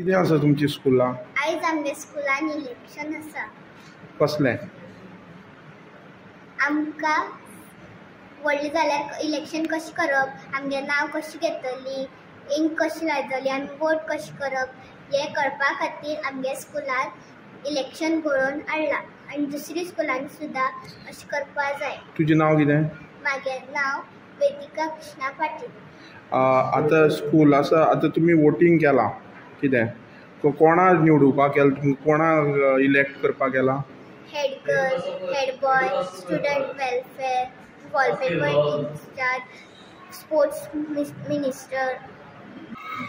कितें आसा तुमच्या स्कुलान? आयज आमगे स्कुलान इलेक्शन आसा. कसलें? आमकां व्हडलें जाल्यार इलेक्शन कशें करप, आमगें नांव कशें घेतली, इंक कशी लायतली, आमी वोट कशें करप हें कळपा खातीर आमगे स्कुलान इलेक्शन घडोवन हाडलां आनी दुसरी स्कुलांनी सुद्दां अशें करपा जाय. तुजें नांव कितें? म्हागें नांव वेदिका कृष्णा पाटील. आतां स्कूल आसा, आतां तुमी वोटींग केलां, कितें कोणाक निवडुपाक केलां, कोणाक इलेक्ट करपाक केलां? Head girl, head boy, student welfare, wallpaper incharge, sports minister.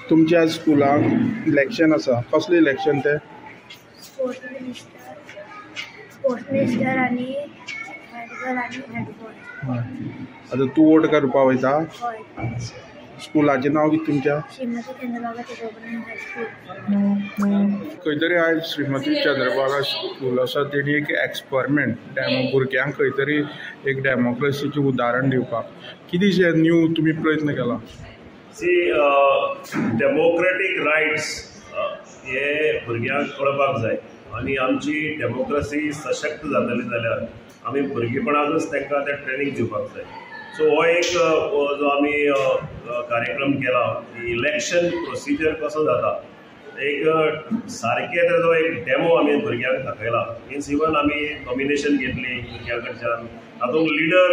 तुमच्या स्कुलाक इलेक्शन आसा, कसलें इलेक्शन तें? स्पोर्ट्स मिनिस्टर आनी हेड गर्ल आनी हेड बॉय. आतां तूं वोट करपाक वयता? हय. स्कुलाचें नांव कितें तुमच्या? श्रीमती चंद्रभागा तुकोबाराय हायस्कूल. खंय तरी आयज श्रीमती चंद्रभागा स्कूल आसा तेणी एक एक्सपेरिमेंट डेमो भुरग्यांक खंय तरी एक डेमोक्रेसीचें उदाहरण दिवपाक कितें न्यू तुमी प्रयत्न केला? सी, डेमोक्रेटीक रायट्स हे भुरग्यांक कळपाक जाय आनी आमची डेमोक्रेसी सशक्त जातली जाल्यार आमी भुरगेपणाकच तांकां तें ट्रेनींग दिवपाक जाय. सो हो एक जो आमी कार्यक्रम केला की इलेक्शन प्रोसिजर कसो जाता, एक सारकें तेजो एक डेमो आमी भुरग्यांक दाखयला. मिन्स इवन आमी नॉमिनेशन घेतली भुरग्यां कडच्यान, तातूंत लिडर,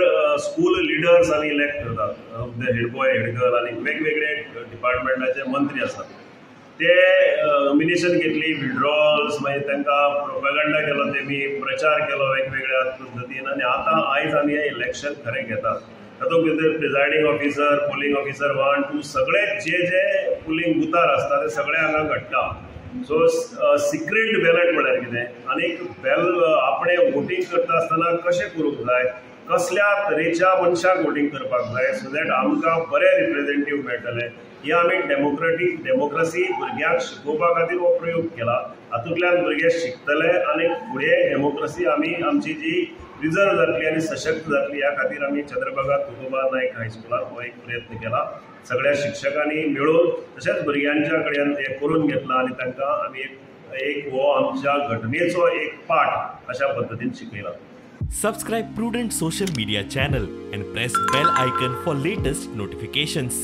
स्कूल लिडर्स आमी इलेक्ट करतात, हेड बॉय, हेड गर्ल आनी वेगवेगळे डिपार्टमेंटाचे मंत्री आसात, ते नॉमिनेशन घेतली, विड्रॉल्स, मागीर तांकां प्रोपेगंडा केलो, तेमी प्रचार केलो वेगवेगळ्या पद्दतीन आनी आतां आयज आमी हें इलेक्शन खरें घेतात. तातूंत भितर प्रिजायडींग ऑफिसर, पोलिंग ऑफिसर 1, 2 सगळे जे जे पोलिंग बुथार आसता ते सगळे हांगा घडटा. सो सिक्रेट बॅलट म्हळ्यार कितें आनी बेल आपणें वोटींग करता आसतना कशें करूंक जाय, कसल्या तरेच्या मनशाक वोटींग करपाक जाय, सो that आमकां बरे रिप्रेझेंटेटीव मेळटले. ही आमी डेमोक्रेसी भुरग्यांक शिकोवपा खातीर हो प्रयोग केला. हातूंतल्यान भुरगे शिकतले आनी फुडें डेमोक्रेसी आमी आमची जी प्रिजर्व जातली आनी सशक्त जातली ह्या खातीर आमी चंद्रभागा तुकोबा नायक हायस्कुलान हो एक प्रयत्न केला. सगळ्या शिक्षकांनी मेळून तशेंच भुरग्यांच्या कडेन हें करून घेतलां आनी तांकां आमी एक हो आमच्या घटनेचो एक पाठ अशा पद्दतीन शिकयला. Subscribe Prudent Social Media channel and press bell icon for latest notifications.